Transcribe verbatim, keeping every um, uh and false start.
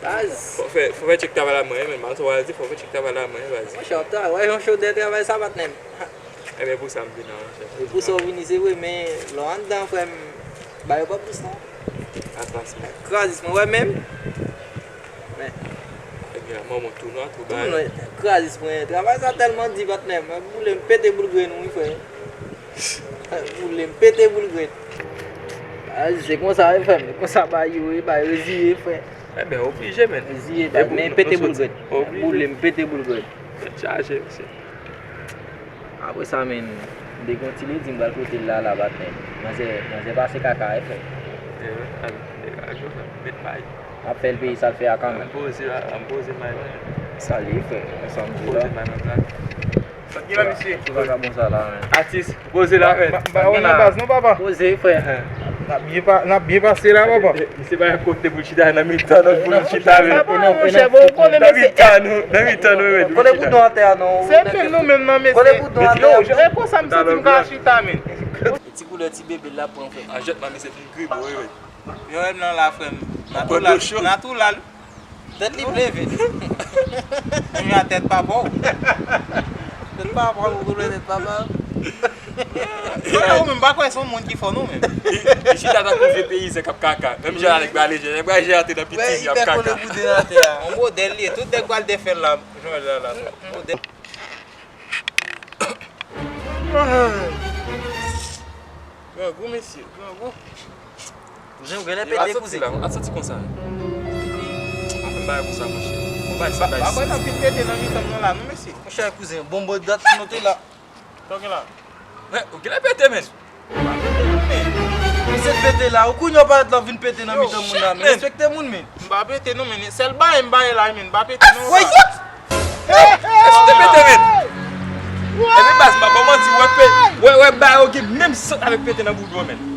Baz. Fò fè, fò fè tchèk travay la mwen, men, m a tou al di, fò fè tchèk travay la mwen, baz. Monchè, w ap travay, wè yon chodè travay sa, patnè m. Ebyen, pou sa m vin an, monchè. E pou sa w vini, se vre, men lè w anndan, frè m, ba yo pa plis non. Atras, men. Krazis mwen, wè menm. Men. Ebyen, manman tou nwa, tou bagay. Tou nwa, krazis mwen. Travay sa tèlman di, patnè m. Boule m pete boul grenn, wi, frè. Boule m pete boul grenn. Baz, se konsa, wi, frè m. Konsa, ba yo, wi, ba yo reziye, frè. Ebyen, oblije, men. Reziye, baz, men pete boul grenn. Oblije. Boule m pete boul grenn. Tèt chaje, mesye. Apre sa, men, m te gen yon ti ledi, m pral pote l la, la, patnè. Manzè, manzè pase kaka, wi, frè. E wi, al, degaje w, frè. Met may. M ap fè l peye sa l fè a kanmenm. M poze la, m poze may la. Sa l ye, frè. Ansanm di la. Poze may nan plat. Sa k gen la, mesye? Ti vagabon sa la, men. Atis, poze la, men. M pa wè nan baz non, papa. Poze, frè. N ap byen pa-, n ap byen pase la, papa. Misye pa gen kote pou l chita, nan mitan nou pou l chita, men. Sa pa, monchè, bon, ou konnen, mesye. Nan mitan nou, nan mitan nou, men. Kole boudon atè a, non. Se menm nou menm nan, mesye. Kole boudon atè a. E konsa m santi m ka chita, men. Ti koulè ti bebe l ap pran, frè. A jèt, manmi, se vin gribo, wi, wi. Yo menm nan la, frè m. Nan tou la, nan tou la, tèt li pleve. Menm jan tèt papa w. Tèt papa w, ou koulè tèt papa w. Frè, ou menm pa kwè se yon moun ki fò non, menm. Li chita tankou vye peyizan k ap kaka. Menm jan nèg ba leje, nèg ba leje ate nan piti, li ap kaka. Kole boudon atè a. On modèl li ye. Tout nèg pral defè l la. Jan l la, la. On modèl. Grangou, mesye, grangou. Kouzen, ou genlè pete, kouzen. Al soti konsa. Pa fè m bagay konsa, monchè. Ou bay sa, bay sa. Pa kwè n ap vin pete nan mitan m nan la, non, mesye. Monchè, kouzen, bon, bon dat nou te la. Sa w gen la? Men, ou genlè pete, men. Misye pete la, ou kounye w parèt la, w vin pete nan mitan moun la, men. Respekte moun, men. M pa pete non, men. Sèl bagay m bare la, men. M pa pete non. Wè, yot! Èske w te pete, men? Epi baz, m pa ba w manti, wè, pe-, wè, wè, ba yo gen menm sant avèk pete nan boudon, men.